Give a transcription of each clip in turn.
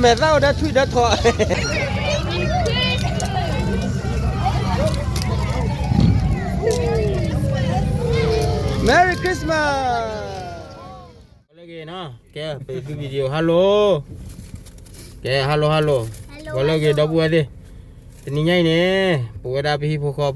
ပဲာ်သၣ်အိၣ်ဒီးထွံၣ်ဒီးထီၣ် Merry Christmas လၢဂ့ၤနီၤ ကဲ ပသု video hello ကဲ hello hello ဂီၤလၢဂ့ၤ ဒီပုၢ်ဝဲၢ်သ့ၣ် တနံၤညါအံၤန့ၣ် ပဝဲဒၣ်ပဟံၣ်ဖိဃီဖိ ပ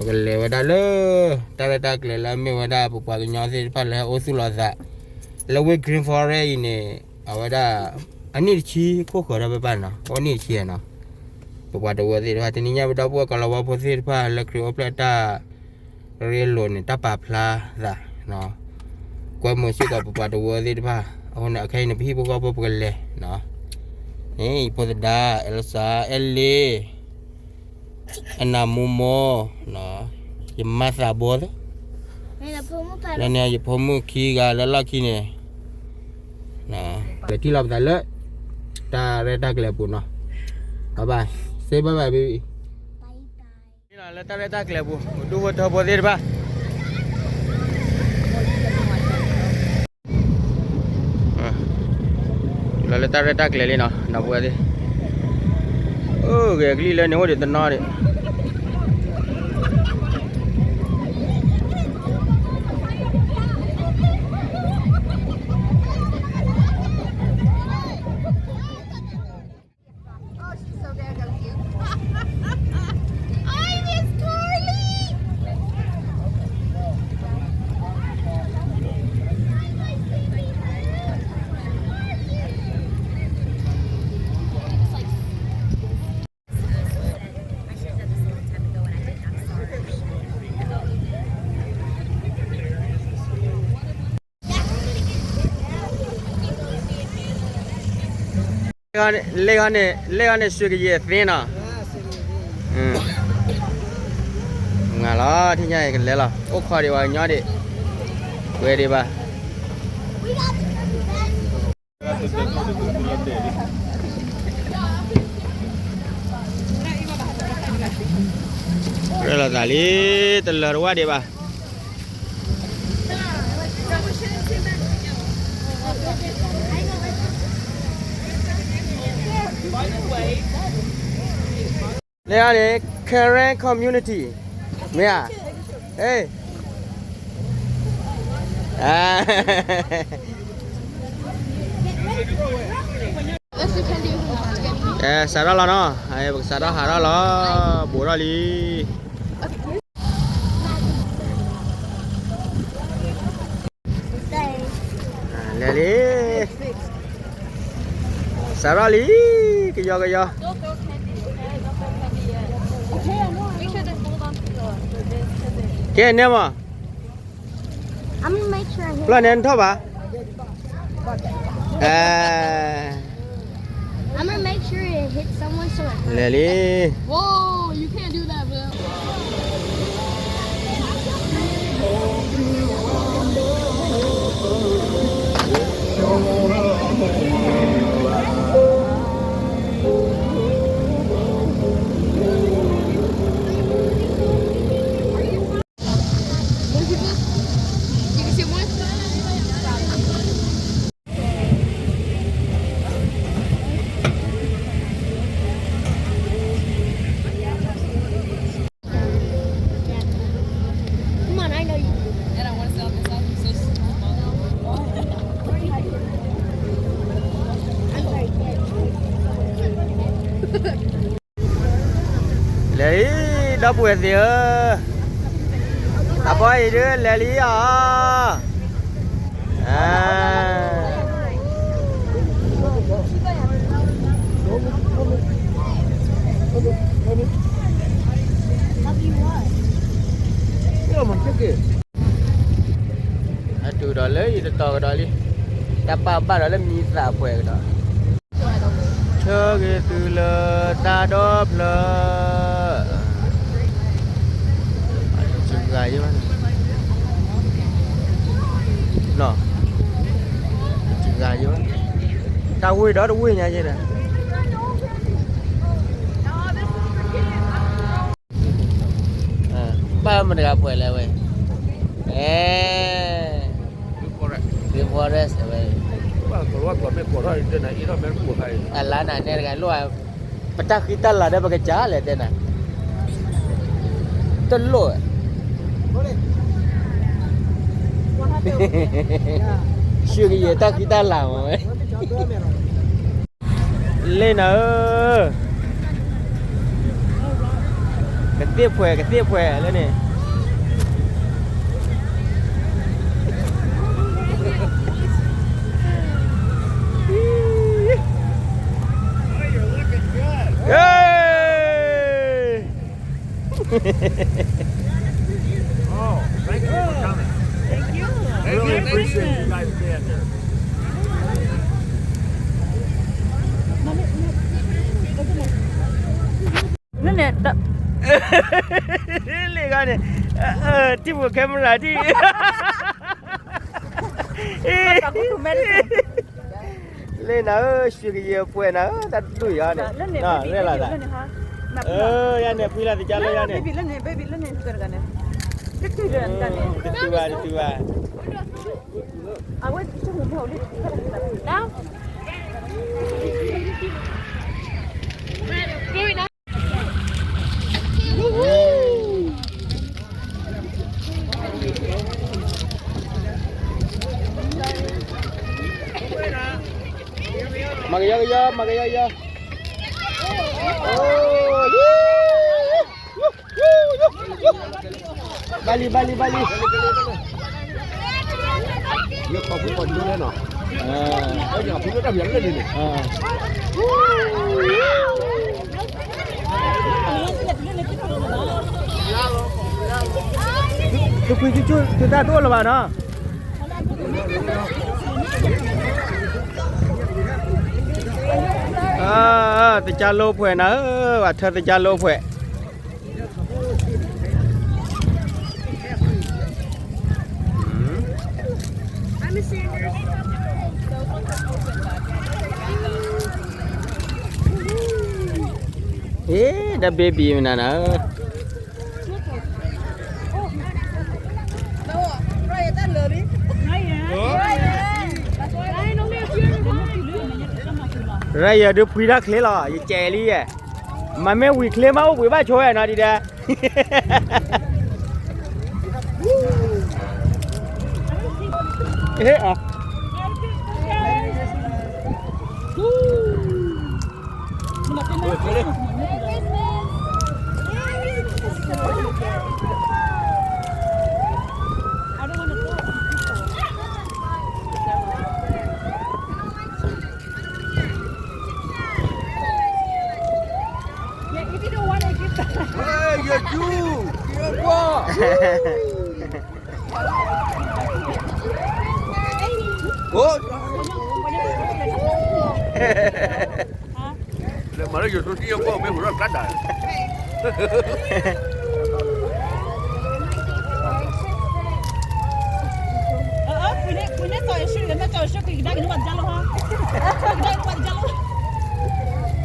ကလဲၤဝဲဒၣ်လၢ တၢ်ရဲၣ်တၢ်ကျဲၤလၢအမ့ၢ်ဝဲဒၣ် ပပှၤကညီသ့ၣ်တဖၣ်လၢဟဲအိၣ်သူၣ်လီၤသး လၢဝ့ၢ် Green Forest အံၤန့ၣ် အဝဲဒၣ် အနံၣ်တဆံခိၣ်ဃၢၤဒီးပပၢ်နီၤ အိၣ်နံၣ်တဆံနီၤ ပပှၤတဝၢသ့ၣ်တဖၣ် တနံၤညါပဒီပုၢ်ဝဲၢ်ကီၤလၤဝါဖိသ့ၣ်တဖၣ် လၢခရံာ်အိၣ်ဖျဲၣ်တၢ် ရ့လိာ်န့ၣ် တၢ်ပာ်ဖျါသး ကွဲမုာ်စ့ၢ်ကီးပပှၤတဝၢသ့ၣ်တဖၣ် အဃိန့ၣ် အခဲအံၤန့ၣ် ပဟံၣ်ဖိဃီဖိပကလဲၤ န့ၣ် ယဖိသဒါ အဲလစၢ အဲလ့ အနၢ်မူမီ ယမါသးဘီသၢ လၢန့ၣ် ယဖိမုၣ်ခံဂၤလၢလီၢ်ခံန့ၣ် လဲၤထံၣ်လီၤပသးလၢ တၢ်ရဲၣ်တၢ်ကျဲၤအပူၤနီၤ bye bye say bye bye baby လၢတၢ်ရဲၣ်တၢ်ကျဲၤပူၤ ပဒူဖိထၢဖိသ့ၣ်တဖၣ် လီၤလၢတၢ်ရဲၣ်တၢ်ကျဲၤလံနီၤ ဒီပုၢ်ဝဲၢ်သ့ၣ် အိၣ်ဂဲၤကလံၣ်လၢန့ၣ်အိၣ်ဒံးတနီၤဒံး လဲၤဂီၤန့ၣ် လဲၤဂီၤန့ၣ် ရွှေကရေအသင်းနီၤ မုၢ်ဂၤလီၤ ထံၣ်ညါအံၤကလဲၤလီၤ အိၣ်ခိးဒံးဝဲညီဒံး ဝဲဒံးဘၣ် ရဲၣ်လီၤသးလံ တလၢၤတဝၣ်ဒံးဘၣ် လၢန့ၣ် Karen community မ့ၢ်ဧါ ဟ့ ကဲ စးထီၣ်လီၤနီၤ ပကစးထီၣ် ဟးထီၣ်လီၤ ဘူးထီၣ်လံ လဲၤလံ စးထီၣ်လံ ကယီကယီ ကဲန့ၣ်မး I'm gonna make sure I hit ဖျၢၣ်န့ၣ်ထီၣ်ဘၣ် I'm gonna make sure it hits someone so it hurts. လဲၤလံ Whoa, you can't do that, bro. လဲၤလံ ဒီပုၢ်ဝဲၢ်သ့ၣ်ဧၢ, အဘီအံၤဒုးလဲၤလံအီၤ, အတုၤဒီးလၢယတတီၤကဒီးလံ, တၢ်ပာ်ဘၣ်ဒီးလၢမံသးပှဲၤကဒီး, ဆၢဂ့ၤတုၤလၢတၢ်ဒီဖျၢၣ်, တဂၤယဲဘၣ်, တဂၤယဲဘၣ်, တၢ်ဝ့ၢ်ဒီးတဝ့ၢ်ညါယဲဒီး ဘၣ်မတၤတဂၤပှဲၤလဲၣ်ဝဲ, အဲ, Green Forest အဝဲ, အလါနၤနဲတဂၤလိၣ်, ပတၢ်ဃံတၢ်လၤဒီးပကစၢ်လဲၣ်တဲနၤ, တလိၣ်, ဆူကယဲၢ်တၢ်ဃံတၢ်လၤမးဝဲ, လ့နၤဧၢ, ကသ့ၣ်ဖှဲး ကသ့ၣ်ဖှဲးလၢန့ၣ် Oh, thank you for coming. Thank you. Really appreciate you guys being here. လၢန့ၣ်, လ့ဂၤန့ၣ်, ထံၣ်ဖိ camera ထံၣ်, လ့နၤဧၢ, ဆူကယဲၢ်ပှဲၤနၤဧၢ, တၢ်တဒူၣ်ယၤန့ၣ်, လ့လီၤသး, ယၤန့ၣ် ဖှံလၢသကါလၢယၤန့ၣ်, တတုၤဘၣ်, တတုၤဘၣ်. မၤကယီကယီ, မၤကယီကယီ, ဘၣ်လံ ဘၣ်လံ ဘၣ်လံ. ယခီဖုကိးဒိလၢနီၤ, ယခီဖုလၢတၢ်ဖျါလၢန့ၣ်န့ၣ်, သုခွံသုဆူၣ်သုတၢ်တအိၣ်လၢၤဘၣ်နီၤ. သကၢ်လိဖှဲးနၤဧၢ, ဘၣ်ထၢသကၢ်လိဖှဲး. အ့ ဒီး baby မနၤနၤဧၢ. ရယဒုးဖှံတၢ်ချ့လီၤ ယကဲလံယဲ, မ့မ့ၢ်ဝံၤချ့မးအိၣ်ဘှံးဘၣ်ဆိဝဲနီၤဒံးဒဲး.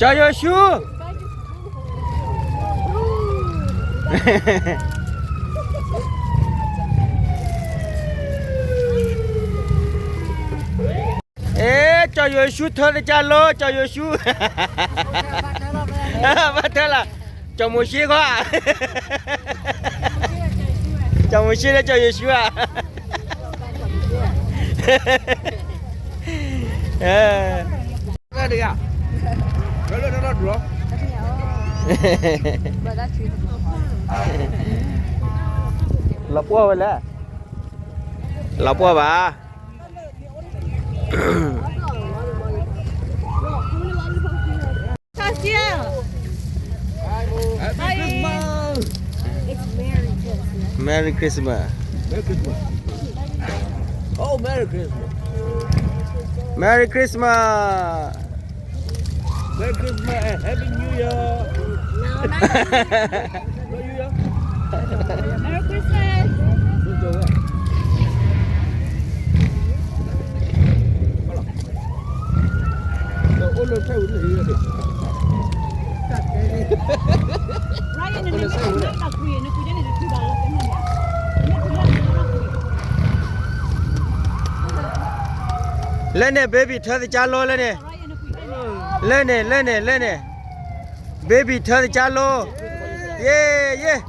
ကၠီယိၤၡူ, အဲ ကၠီယိၤၡူထၢသကၢ်လိ, ကၠီယိၤၡူ, ဘၣ်ထၢလီၤ, ကၠီမိၤၡ့ခီ, ကၠီမိၤၡ့လၢကၠီယိၤၡူဧါ. လီၤပှီၢ်ဝဲလဲၣ်, လီၤပှီၢ်ဘၣ်. Merry Christmas. Merry Christmas. Oh, Merry Christmas. Merry Christmas. Merry Christmas and Happy New Year. No, not Happy New Year. Merry Christmas. လၢန့ၣ် baby ထၢသကါလိလၢန့ၣ်, လၢန့ၣ် လၢန့ၣ် လၢန့ၣ် baby ထၢသကါလိ, ယ့ၢ် ယ့ၢ်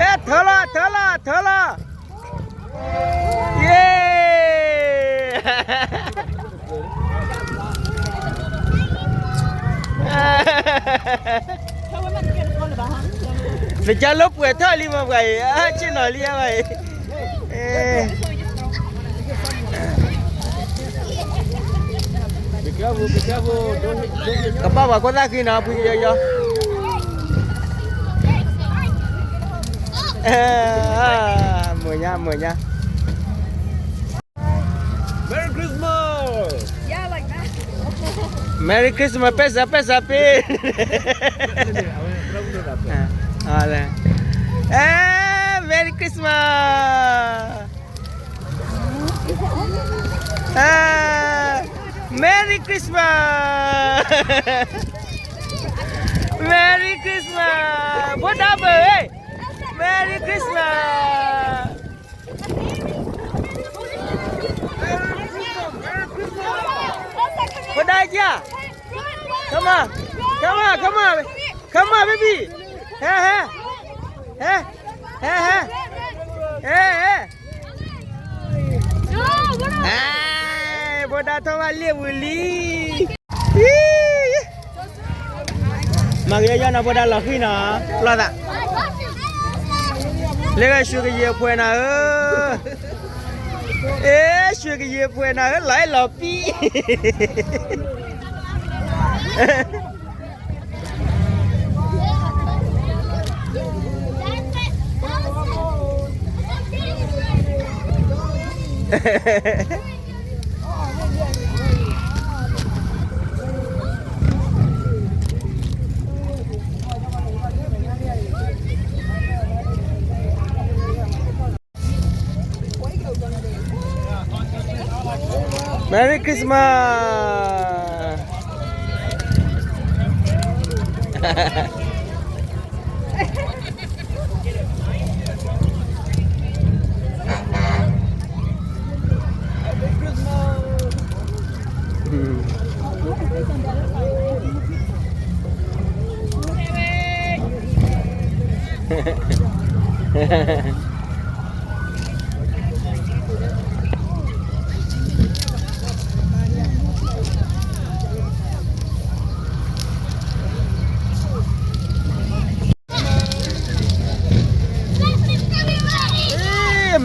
အဲ ထၢလီၤ ထၢလီၤ ထၢလီၤ, ယ့ၢ် သကါလိပှဲၤထီၣ်လံမးပှၤအံၤ, ဆ့ၣ်နီၤလံဘၣ်အံၤ, ကဘၣ်ပှၤခိၣ်သၣ်ဃံနီၤ ဖုယီယီ, မုာ်ညါ မုာ်ညါ Merry Christmas! Merry Christmas, ပဲစၢ် ပဲစၢ်ပ့, အဲ Merry Christmas! Merry Christmas! Merry Christmas! ဘိဒၣ်ဘၢၣ်, Merry Christmas! Come on, come on, come on, come on, baby. Hey, hey, hey, hey, hey, hey, hey, hey. ဘိဒၣ်ထီၣ်ဘၣ်လ့ၣ်ဝံၤလံ. မၤကယီယီနီၤ ဘိဒၣ်လီၤဃံနီၤ, လီၤသး, လၢဂၤ ရွှေကယဲၢ် အဖှဲးနၤဧၢ, အဲ ရွှေကယဲၢ် အဖှဲးနၤဧၢ, လီၤအဲၣ်လီၤပံ. Merry Christmas!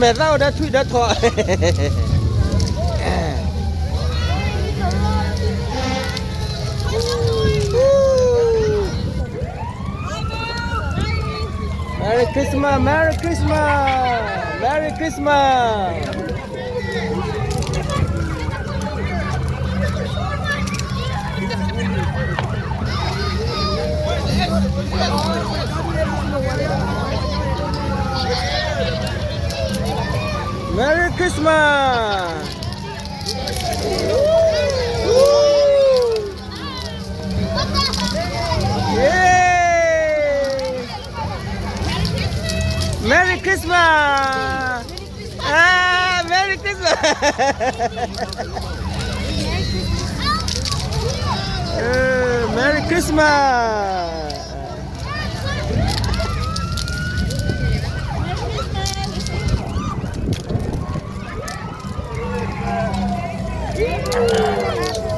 မဲာ်သၣ်အိၣ်ဒီးထွံၣ်ဒီးထီၣ်. Merry Christmas, Merry Christmas, Merry Christmas. Merry Christmas. Yay! Merry Christmas! Ah, Merry Christmas! Eh, Merry Christmas!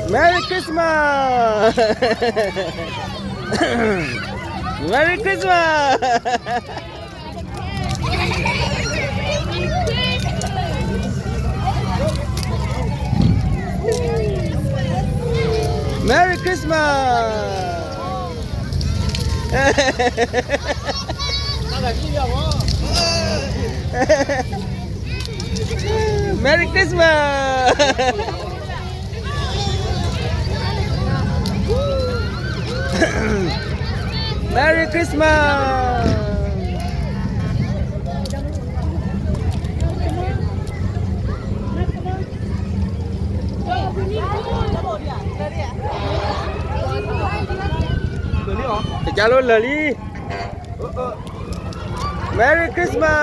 Merry Christmas! Merry Christmas! Merry Christmas! Merry Christmas! Merry Christmas! တၢ်လိၣ်လၢာ်လံ. Merry Christmas!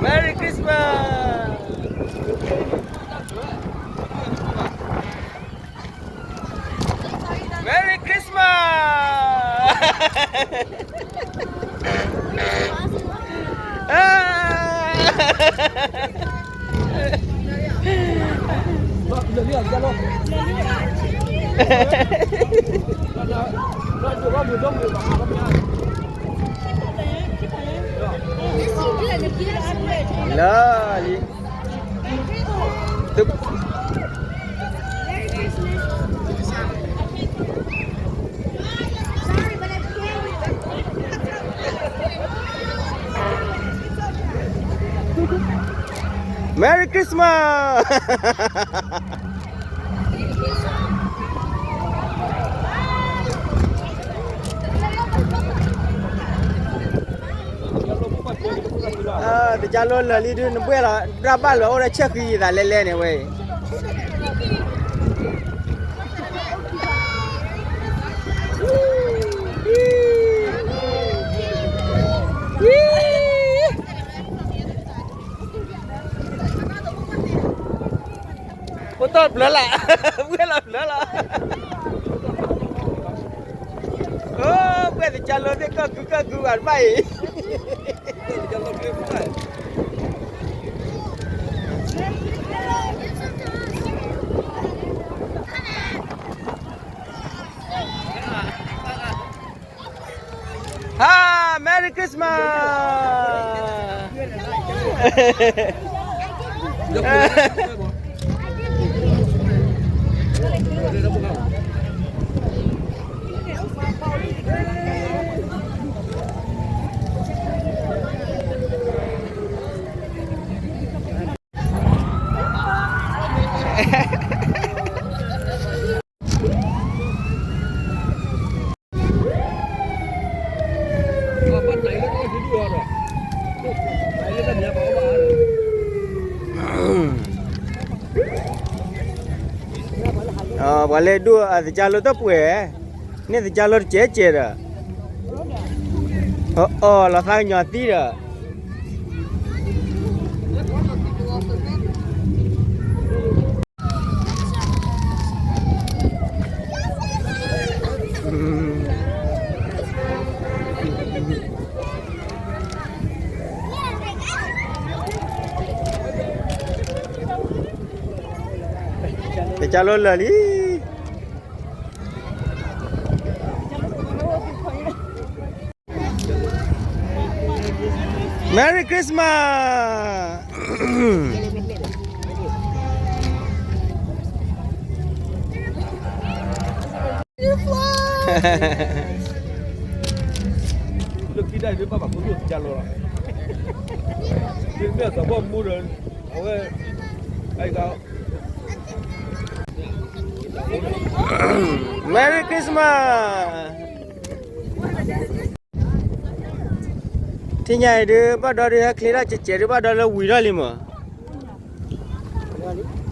Merry Christmas! Merry Christmas! လၢလံ. Merry Christmas! သကၢ်လိၣ်လၢာ်လံဒုး နဘှဲၣ်လီၤ ဒၣ်ဘၣ်လၢအိၣ်ဒီးဆဲၣ်ဃံသးလဲလဲန့ၣ်ဝဲအံၤ အိၣ်တ့ၢ်ဘျၢလီၤ, ဘှဲၣ်လီၤဘျၢလီၤ, အိၣ်ဘှဲၣ်သကၢ်လိၣ်သ့ၣ်ကီၢ်ကုၢ်ကီၢ်ကုၢ်ဘၣ်တဘၣ်အံၤ Hi, Merry Christmas!ပှၤလဲၤဒိၣ်အသကၢ်လိၣ်တပှဲၤ, န့ၣ်သကၢ်လိၣ်တကဲးကဲးဒီး, အီၣ်လီၤသးကညီၤသံဒီး သကၢ်လိၣ်လၢာ်လံ. Merry Christmas! လၢခံဒၣ်ဒ်ဘၣ်ဘၣ်ဖိဒိၣ်သကၢ်လိၣ်လီၤ, မ့ၢ်သးဘီၣ်မူဒီး အဝဲ Merry Christmas! ထံၣ်ညါအံၤဒုး ဘၣ်ဒီးဒုးဟဲချ့ထီၣ်ကဲးကဲးဒုး ဘၣ်ဒီးလၢဝံၤထီၣ်လံမး,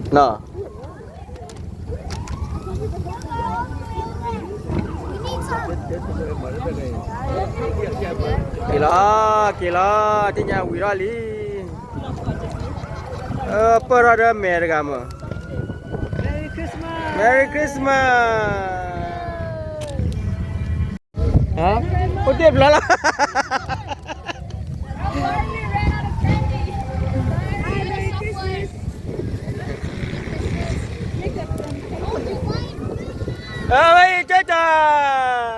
နီၤ, က့ၤလီၤ က့ၤလီၤ ထံၣ်ညါဝံၤထီၣ်လံ, ပၢၢ်ထီၣ်ဒီးမဲာ်တဂၤမး, Merry Christmas! အိၣ်တ့ၢ်ဘျီလီၤ, အဝဲအံၤကၢ်တၢ်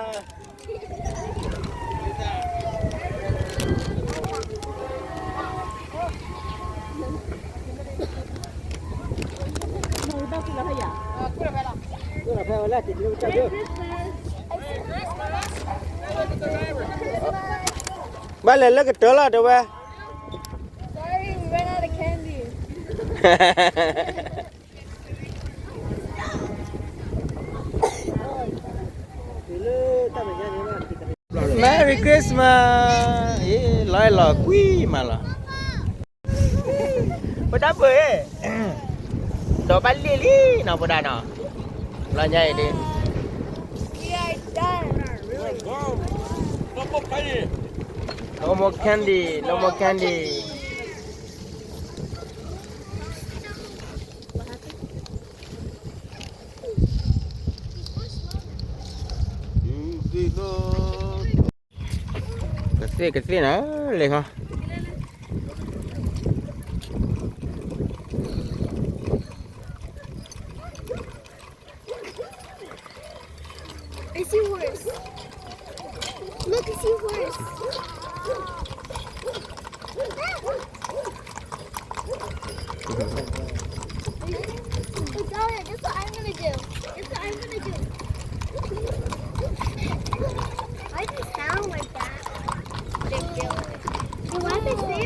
ဘၣ်လဲၤလၢကတၢၢ်လီၤတဲဝဲ, Sorry, we ran out of candy. လၢတၢ်မဲာ်ညါန့ၣ် Merry Christmas, အ့ လီၤအဲၣ်လီၤကွံမးလီၤ, ဖိဒၣ်ပၢၢ်, ဒီးဘၣ်လ့ၣ်လံနီၤ ဖိဒၣ်နီၤ, လီၤညါအံၤဒ် No more candy, no more candy. Ka th့, ka th့နၤ, လဲၤခီ. I see horse. Look, I see horse. That's what I'm gonna do. That's what I'm gonna do. Why does it sound like that? Big deal. Why does it say